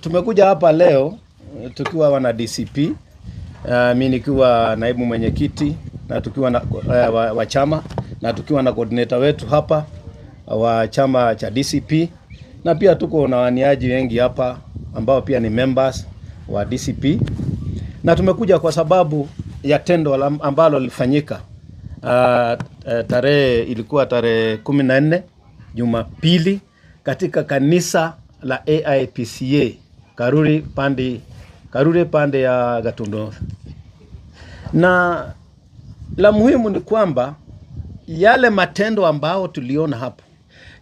Tumekuja hapa leo tukiwa wana DCP, mi nikiwa naibu mwenyekiti na tukiwa na wa chama na tukiwa na coordinator wetu hapa wa chama cha DCP, na pia tuko na waniaji wengi hapa ambao pia ni members wa DCP, na tumekuja kwa sababu ya tendo ambalo lilifanyika tarehe ilikuwa tarehe 14 Jumapili katika kanisa la AIPCA Karuri pande ya Gatundu North. Na la muhimu ni kwamba yale matendo ambao tuliona hapo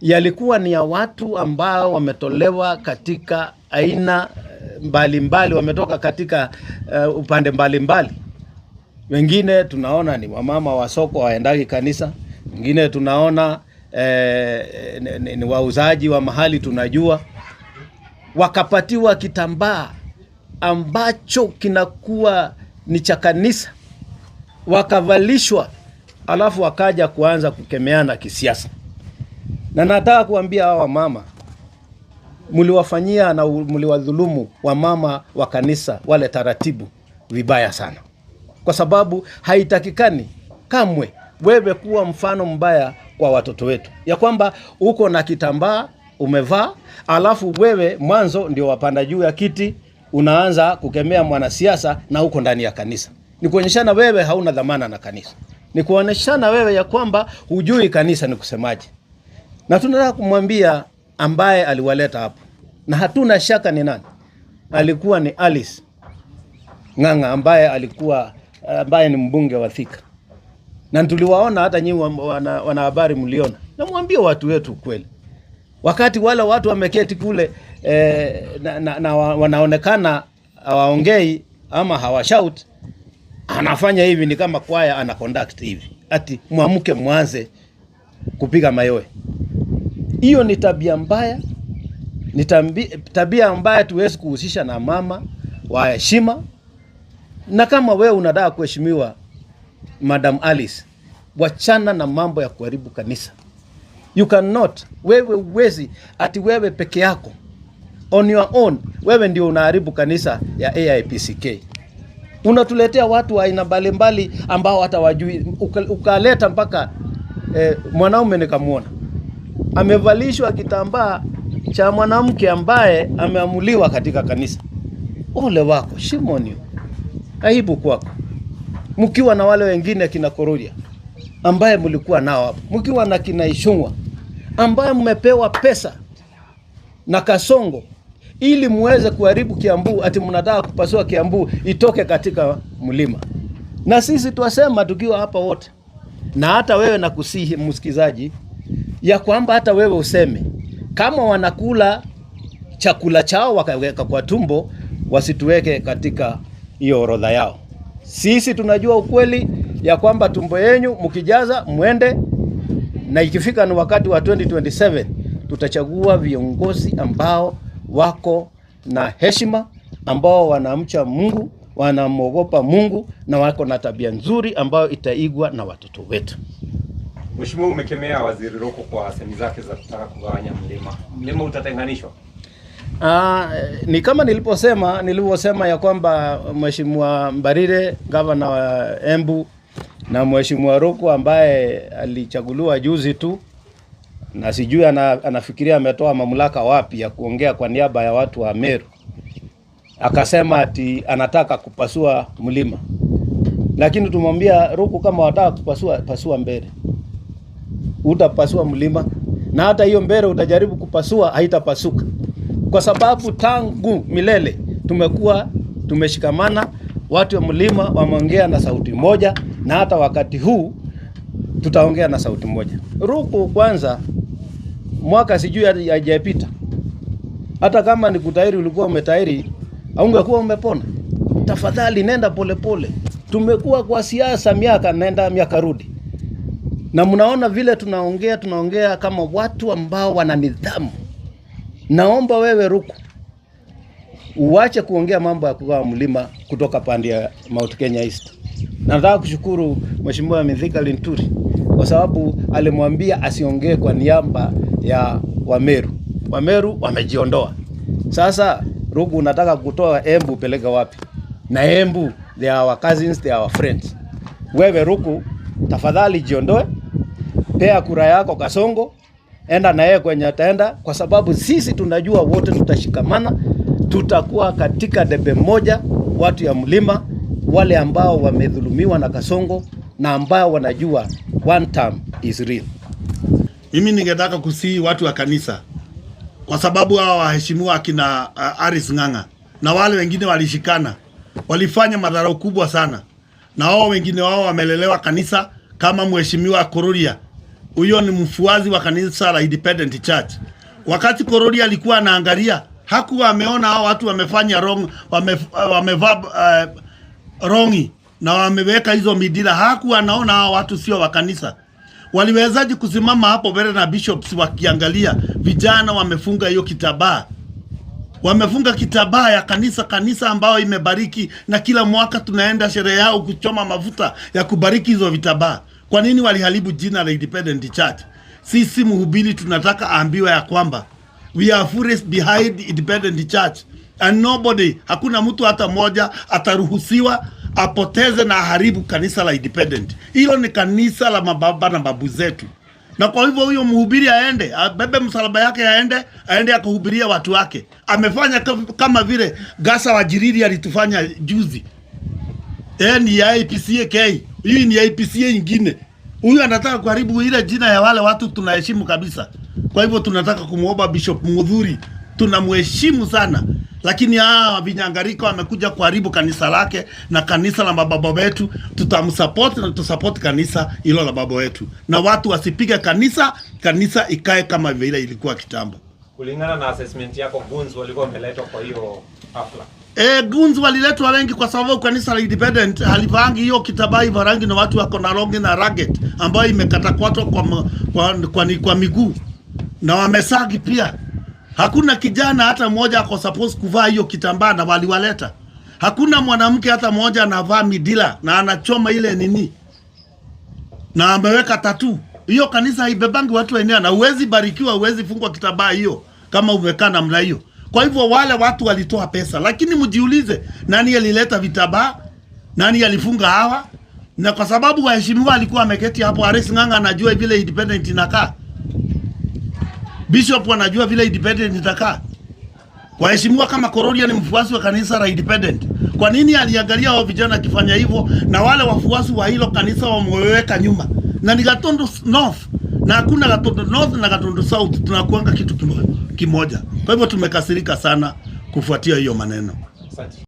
yalikuwa ni ya watu ambao wametolewa katika aina mbalimbali mbali, wametoka katika upande mbalimbali mbali. Wengine tunaona ni wamama wa soko waendagi kanisa, wengine tunaona ni wauzaji wa mahali tunajua, wakapatiwa kitambaa ambacho kinakuwa ni cha kanisa, wakavalishwa, alafu wakaja kuanza kukemeana kisiasa. Na nataka kuambia hawa wamama, mliwafanyia na mliwadhulumu wamama wa kanisa wale taratibu vibaya sana, kwa sababu haitakikani kamwe wewe kuwa mfano mbaya kwa watoto wetu, ya kwamba uko na kitambaa umevaa, alafu wewe mwanzo ndio wapanda juu ya kiti unaanza kukemea mwanasiasa na uko ndani ya kanisa. Ni kuonyeshana wewe hauna dhamana na kanisa, ni kuonyeshana wewe ya kwamba hujui kanisa ni kusemaje. Na tunataka kumwambia ambaye aliwaleta hapo, na hatuna shaka ni nani, alikuwa ni Alice Ng'ang'a ambaye alikuwa ambaye ni mbunge wa Thika, na tuliwaona hata nyinyi wanahabari mliona. Namwambia watu wetu kweli, wakati wale watu wameketi kule na wanaonekana hawaongei ama hawashout, anafanya hivi ni kama kwaya ana conduct hivi, ati mwamke mwanze kupiga mayowe. Hiyo ni tabia mbaya, ni tabia ambayo tuwezi kuhusisha na mama wa heshima. Na kama wewe unataka kuheshimiwa, Madam Alice, wachana na mambo ya kuharibu kanisa. You cannot, wewe uwezi ati wewe peke yako on your own, wewe ndio unaharibu kanisa ya AIPCK. Unatuletea watu wa aina mbalimbali ambao hata wajui, ukaleta mpaka mwanaume nikamwona amevalishwa kitambaa cha mwanamke ambaye ameamuliwa katika kanisa. Ole wako, shame on you, aibu kwako, mkiwa na wale wengine kina Kororia ambaye mlikuwa nao hapo, mkiwa na kina Ichung'wah ambaye mmepewa pesa na Kasongo ili muweze kuharibu Kiambu, ati mnataka kupasua Kiambu itoke katika mlima. Na sisi twasema tukiwa hapa wote, na hata wewe nakusihi msikizaji, ya kwamba hata wewe useme kama wanakula chakula chao wakaweka kwa tumbo, wasituweke katika hiyo orodha yao. Sisi tunajua ukweli ya kwamba tumbo yenyu mkijaza mwende, na ikifika ni wakati wa 2027 tutachagua viongozi ambao wako na heshima, ambao wanamcha Mungu, wanamwogopa Mungu na wako na tabia nzuri ambayo itaigwa na watoto wetu. Mheshimiwa, umekemea Waziri Ruku kwa semi zake za kutaka kugawanya mlima. Mlima utatenganishwa? Ni kama niliposema ya kwamba Mheshimiwa Mbarire, gavana wa Embu, na Mheshimiwa Ruku ambaye alichaguliwa juzi tu, na sijui anafikiria ametoa mamlaka wapi ya kuongea kwa niaba ya watu wa Meru, akasema ati anataka kupasua mlima, lakini tumwambia Ruku, kama wataka kupasua, pasua mbele, utapasua mlima, na hata hiyo mbele utajaribu kupasua haitapasuka, kwa sababu tangu milele tumekuwa tumeshikamana, watu wa mlima wameongea na sauti moja, na hata wakati huu tutaongea na sauti moja. Ruku kwanza, mwaka sijui haijapita, hata kama ni kutairi ulikuwa umetairi, haungekuwa umepona. Tafadhali nenda polepole. Tumekuwa kwa siasa miaka nenda miaka rudi, na mnaona vile tunaongea kama watu ambao wana nidhamu. Naomba wewe Ruku uache kuongea mambo ya kugawa mlima kutoka pande ya Mount Kenya East. Nataka kushukuru Mheshimiwa Mithika Linturi kwa sababu alimwambia asiongee kwa niaba ya Wameru. Wameru wamejiondoa. Sasa Ruku, unataka kutoa Embu upeleke wapi? Na Embu, they are our cousins, they are our friends. Wewe Ruku, tafadhali jiondoe, pea kura yako Kasongo, enda na yeye kwenye ataenda, kwa sababu sisi tunajua wote tutashikamana, tutakuwa katika debe moja, watu ya mlima, wale ambao wamedhulumiwa na Kasongo na ambao wanajua one term is real. Mimi ningetaka kusihi watu wa kanisa, kwa sababu hawa waheshimiwa akina Aris Ng'ang'a na wale wengine walishikana, walifanya madharau kubwa sana, na wao wengine wao wamelelewa kanisa kama mheshimiwa Kororia, huyo ni mfuasi wa kanisa la Independent Church. Wakati Kororia alikuwa anaangalia, hakuwa ameona hao watu wamefanya wrong, wamevaa rongi na wameweka hizo midila, hakuwa anaona hao watu sio wa kanisa. Waliwezaje kusimama hapo mbele na bishops wakiangalia vijana wamefunga hiyo kitambaa, wamefunga kitambaa ya kanisa, kanisa ambayo imebariki, na kila mwaka tunaenda sherehe yao kuchoma mafuta ya kubariki hizo vitambaa. Kwa nini waliharibu jina la Independent Church? Sisi mhubiri tunataka aambiwe ya kwamba we are fully behind Independent Church and nobody, hakuna mtu hata mmoja ataruhusiwa apoteze na aharibu kanisa la Independent. Hilo ni kanisa la mababa na babu zetu, na kwa hivyo huyo mhubiri aende abebe msalaba yake, aende akahubiria watu wake. Amefanya kama vile Gasa wa Jiriri alitufanya juzi. Ni ya IPCA, hii ni IPCA ingine. Huyu anataka kuharibu ile jina ya wale watu tunaheshimu kabisa. Kwa hivyo tunataka kumwomba Bishop Mudhuri, tunamheshimu sana, lakini hawa vinyangariko wamekuja kuharibu kanisa lake na kanisa la mababa wetu. Tutamsupport na tusupport kanisa hilo la baba wetu, na watu wasipige kanisa, kanisa ikae kama vile ilikuwa kitambo. Kulingana na assessment yako, goons walikuwa wameletwa kwa hiyo hafla? Goons waliletwa wengi kwa sababu kanisa la Independent halivangi hiyo kitambaa hivyo rangi, na watu wako na longi na ragged ambayo imekatakatwa kwa miguu na wamesagi pia. Hakuna kijana hata mmoja ako supposed kuvaa hiyo kitambaa na waliwaleta. Hakuna mwanamke hata mmoja anavaa midila na anachoma ile nini na ameweka tattoo. Hiyo kanisa haibebangi watu wenyewe, na huwezi barikiwa, huwezi fungwa kitambaa hiyo kama umekaa namna hiyo. Kwa hivyo wale watu walitoa pesa, lakini mjiulize, nani alileta vitambaa? Nani alifunga hawa? Na kwa sababu waheshimiwa alikuwa ameketi hapo, Aris Ng'ang'a anajua vile Independent inakaa, Bishop anajua vile Independent itakaa. Waheshimiwa kama Kororia ni mfuasi wa kanisa la Independent, kwa nini aliangalia hao vijana akifanya hivyo na wale wafuasi wa hilo kanisa wameweka nyuma? Na ni Gatundu North, na hakuna Gatundu North na Gatundu South, tunakuanga kitu kimoja. Kwa hivyo tumekasirika sana kufuatia hiyo maneno. Asante.